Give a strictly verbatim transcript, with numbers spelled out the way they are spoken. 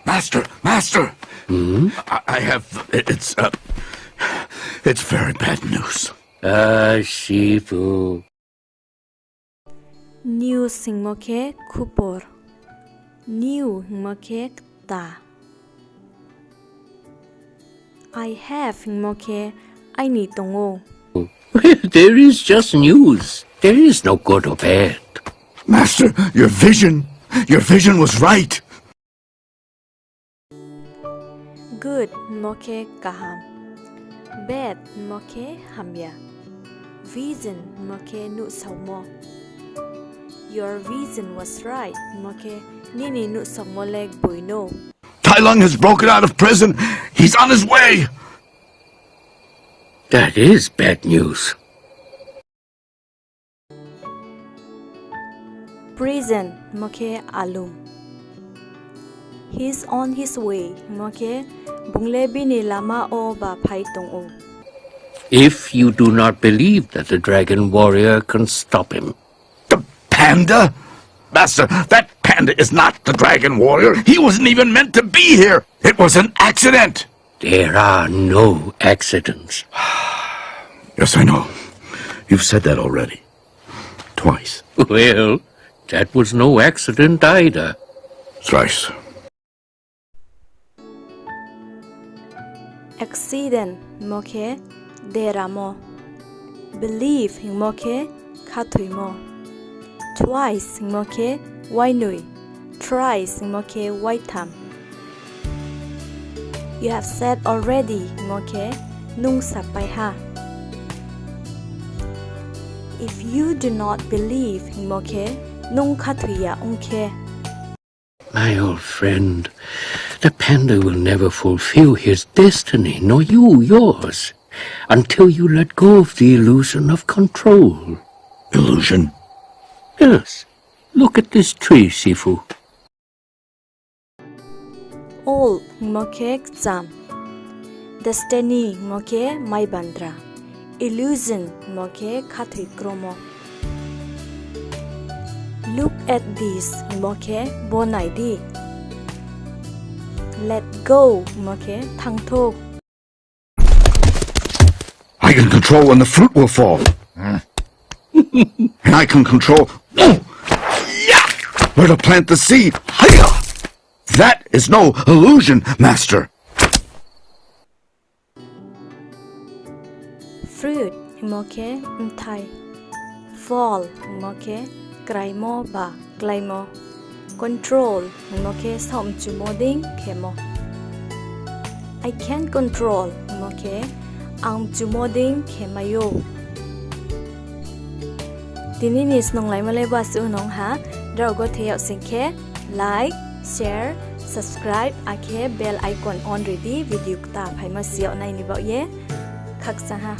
Master, master. Hmm? I, I have, it's, uh, it's very bad news. Ah, Sifu. News hingmo khe khupor. New hingmo khe kta. I have hingmo khe aini tong ou. There is just news. There is no good or bad. Master, your vision, your vision was right. Good hingmo khe kaham. Bad hingmo khe hamya. Vision hingmo khe nuhsaomo. Your vision was right hingmo khe nini nuhsaomo le gboi no. Tai Lung has broken out of prison. He's on his way. That is bad news. Prison hingmo khe alum. He's on his way hingmo khe bung le bini lama wo ba phai tong ou. If you do not believe that the dragon warrior can stop him. The panda? Master, that panda is not the dragon warrior. He wasn't even meant to be here. It was an accident. There are no accidents. Yes, I know. You've said that already. Twice. Well, that was no accident either. Thrice. Accident hingmo khe deramo. Believe hingmo khe khathoimo. Twice hingmo khe wainoi. Thrice hingmo khe waitham. You have said already hingmo khe nung sapai ha. If you do not believe hingmo khe nung khathoi ya ong khe. My old friend, the panda will never fulfill his destiny, nor you yours, until you let go of the illusion of control. Illusion? Yes. Look at this tree, Sifu. Old hingmo khe kcham. Destiny hingmo khe mai bandra. Illusion hingmo khe khathoi kromo. Look at this hingmo khe bo nai di. Let go hingmo khe thanngthou. I can control when the fruit will fall. And I can control where to plant the seed. That is no illusion, master. Fruit hingmo khe bthai. Fall hingmo khe kraimo ba kláimo. Control hingmo khe saoh mchumo dei khemo. I can control hingmo khe ang mchumo dei khemai ou. Tini ni snunglaimo le basuh nung ha, drao gothe yag sing khe like, share, subscribe akhe bell icon on ri di, video kta phaimo si yag nai ni baoh ye. Khakchang ha.